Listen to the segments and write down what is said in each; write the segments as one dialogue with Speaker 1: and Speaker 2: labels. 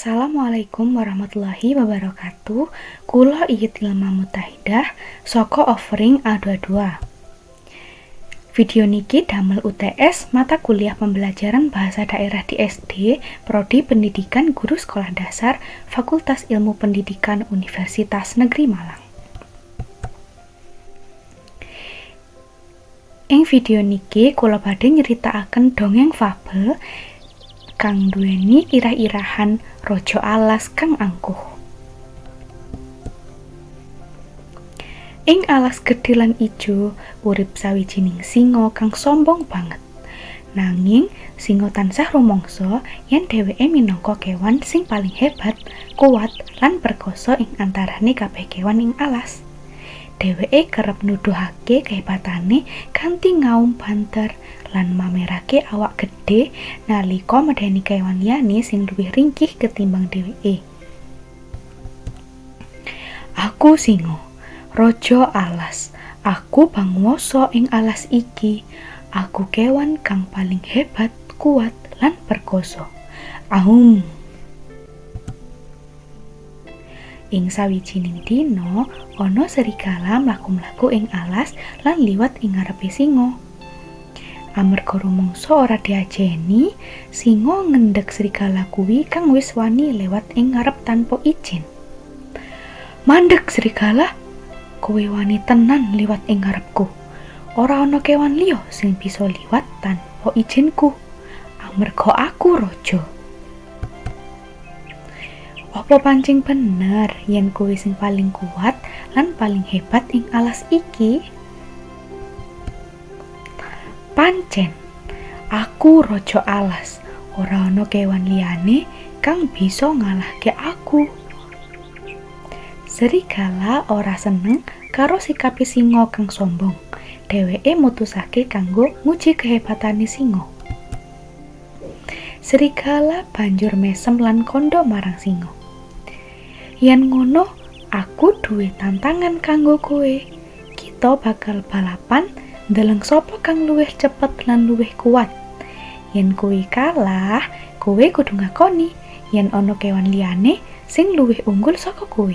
Speaker 1: Assalamualaikum warahmatullahi wabarakatuh. Kula Iyit Ilma Mutahidah saka offering A22. Video niki damel UTS mata kuliah pembelajaran bahasa daerah di SD, Prodi Pendidikan Guru Sekolah Dasar, Fakultas Ilmu Pendidikan Universitas Negeri Malang. Ing video niki kula badhe nyritakaken dongeng fabel kang duweni irah-irahan Raja Alas kang angkuh. Ing alas gedhe lan ijo urip sawijining singa kang sombong banget. Nanging singa tansah rumangsa yen dheweke minangka kewan sing paling hebat, kuat lan perkasa ing antarane kabeh kewan ing alas. Dheweke kerep nuduhake kehebatane kanthi ngaum banter lan mamerake awak gedhe nalika medeni kewan liyane sing luwih ringkih ketimbang dheweke. Aku singa, raja alas. Aku panguwasa ing alas iki. Aku kewan kang paling hebat, kuat lan perkasa. Ahum. Ing sawijining dina, ana serigala mlaku-mlaku ing alas lan liwat ing ngarepe singa. Amarga rumangsa ora diajeni, singa ngendheg serigala kuwi kang wis wani lewat ing ngarep tanpa izin. Mandeg serigala, kowe wani tenan liwat ing ngarepku. Ora ana kewan liya sing bisa liwat tanpa izinku. Amarga aku raja. Apa pancing bener yen kowe sing paling kuat lan paling hebat ing alas iki? Pancen, aku raja alas. Ora ana kewan liyane kang bisa ngalahke aku. Serigala ora seneng karo sikape singa kang sombong. Dheweke mutusake kanggo nguji kehebatane singa. Serigala banjur mesem lan kandha marang singa. Yen ngono, aku duwe tantangan kanggo kowe. Kita bakal balapan ndeleng sapa kang luwih cepet lan luwih kuat. Yen kowe kalah, kowe kudu ngakoni yen ana kewan liyane sing luwih unggul saka kowe.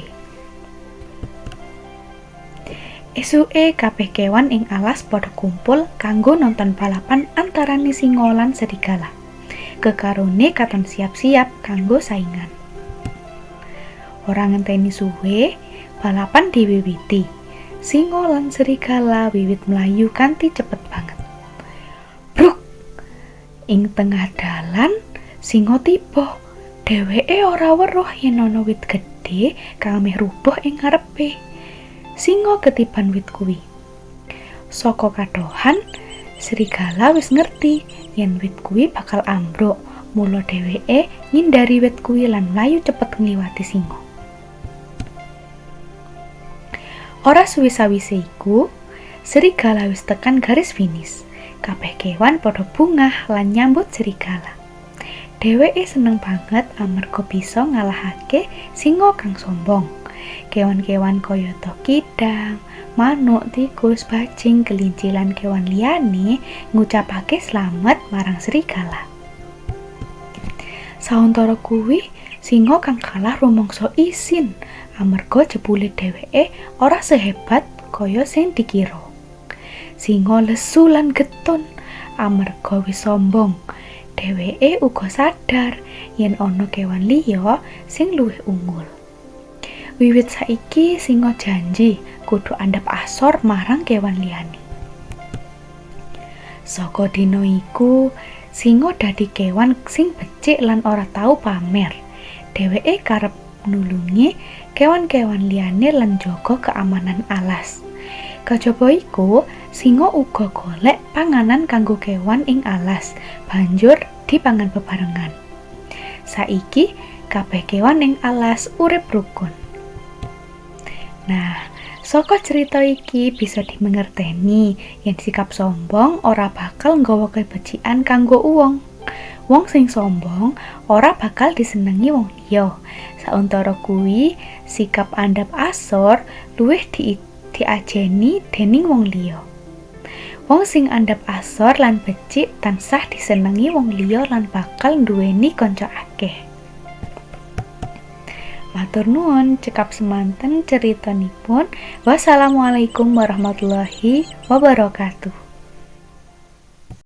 Speaker 1: Esuke kabeh kewan ing alas padha kumpul kanggo nonton balapan antarane singa lan serigala. Kekarone katon siap-siap kanggo saingan. Ora ngenteni suwe, balapan diwiwiti. Singa lan serigala wiwit mlayu kanthi cepet banget. Bruk! Ing tengah dalan, singa tiba. Dheweke ora weruh yen ana wit gedhe kang meh rubuh ing ngarepe. Singa ketiban wit kuwi. Saka kadohan, serigala wis ngerti yen wit kuwi bakal ambruk. Mula dheweke ngindari wit kuwi lan mlayu cepet ngliwati singa. Ora suwe sawise iku, serigala wis tekan garis finish. Kabeh kewan padha bungah lan nyambut serigala. Dheweke seneng banget amarga bisa ngalahake singa kang sombong. Kewan-kewan kayata kidang, manuk, tikus, bajing, kelinci lan kewan liyane ngucapake slamet marang serigala. Sauntara kuwi, singa kang kalah rumangsa isin amarga jebule dheweke ora sehebat kaya sing dikira. Singa lesu lan getun amarga wis sombong. Dheweke uga sadar yen ana kewan liya sing luwih unggul. Wiwit saiki singa janji kudu andhap asor marang kewan liyane. Saka dina iku, singa dadi kewan sing becik lan ora tau pamer. Dheweke karep nulungi kewan-kewan liyane lan njaga keamanan alas. Kajaba iku, singa uga golek panganan kanggo kewan ing alas, banjur dipangan bebarengan. Saiki kabeh kewan ing alas urip rukun. Nah, saka cerita iki bisa dimengerteni yen sikap sombong ora bakal nggawa kebecikan kanggo wong. Wong sing sombong ora bakal disenengi wong liya. Sauntara kuwi, sikap andhap asor luwih diajeni dening wong liya. Wong sing andhap asor lan becik tansah disenengi wong liya lan bakal nduweni kanca akeh. Matur nuwun, cekap semanten ceritanipun. Wassalamualaikum warahmatullahi wabarakatuh.